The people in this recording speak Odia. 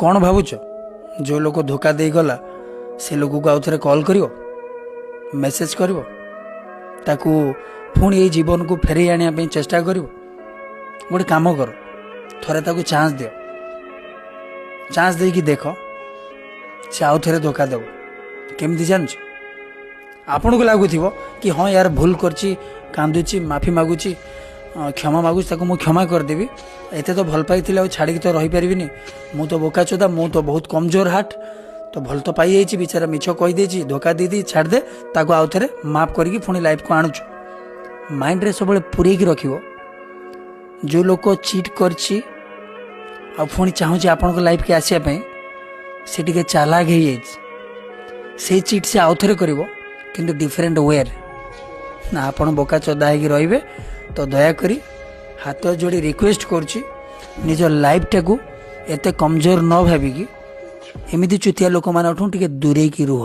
କ'ଣ ଭାବୁଛ? ଯେଉଁ ଲୋକ ଧୋକା ଦେଇଗଲା, ସେ ଲୋକକୁ ଆଉ ଥରେ କଲ୍ କରିବ, ମେସେଜ୍ କରିବ, ତାକୁ ପୁଣି ଏଇ ଜୀବନକୁ ଫେରେଇ ଆଣିବା ପାଇଁ ଚେଷ୍ଟା କରିବ? ଗୋଟେ କାମ କର, ଥରେ ତାକୁ ଚାନ୍ସ ଦିଅ। ଚାନ୍ସ ଦେଇକି ଦେଖ, ସେ ଆଉ ଥରେ ଧୋକା ଦେବ। କେମିତି ଜାଣିଛ? ଆପଣଙ୍କୁ ଲାଗୁଥିବ କି ହଁ, ୟାର ଭୁଲ କରିଛି, କାନ୍ଦୁଛି, ମାଫି ମାଗୁଛି, କ୍ଷମା ମାଗୁଛି, ତାକୁ ମୁଁ କ୍ଷମା କରିଦେବି। ଏତେ ତ ଭଲ ପାଇଥିଲି, ଆଉ ଛାଡ଼ିକି ତ ରହିପାରିବିନି। ମୁଁ ତ ବୋକାଚୋଦା, ମୁଁ ତ ବହୁତ କମଜୋର ହାର୍ଟ। ତ ଭଲ ତ ପାଇଯାଇଛି, ବିଚାରା ମିଛ କହିଦେଇଛି, ଧୋକା ଦେଇଦେଇ, ଛାଡ଼ିଦେ ତାକୁ, ଆଉ ଥରେ ମାଫ କରିକି ପୁଣି ଲାଇଫକୁ ଆଣୁଛୁ। ମାଇଣ୍ଡରେ ସବୁବେଳେ ପୁରେଇକି ରଖିବ, ଯେଉଁ ଲୋକ ଚିଟ୍ କରିଛି ଆଉ ପୁଣି ଚାହୁଁଛି ଆପଣଙ୍କ ଲାଇଫ୍କି ଆସିବା ପାଇଁ, ସେ ଟିକେ ଚାଲାକ ହେଇଯାଇଛି। ସେଇ ଚିଟ୍ ସେ ଆଉ ଥରେ କରିବ, କିନ୍ତୁ ଡିଫରେଣ୍ଟ ୱେରେ। ନା ଆପଣ ବୋକା ଚୋଦା ହେଇକି ରହିବେ। ତ ଦୟାକରି ହାତ ଯୋଡ଼ି ରିକ୍ୱେଷ୍ଟ କରୁଛି, ନିଜ ଲାଇଫଟାକୁ ଏତେ କମଜୋର ନ ଭାବିକି ଏମିତି ଚୁତିଆ ଲୋକମାନଙ୍କଠୁ ଟିକେ ଦୂରେଇକି ରୁହ।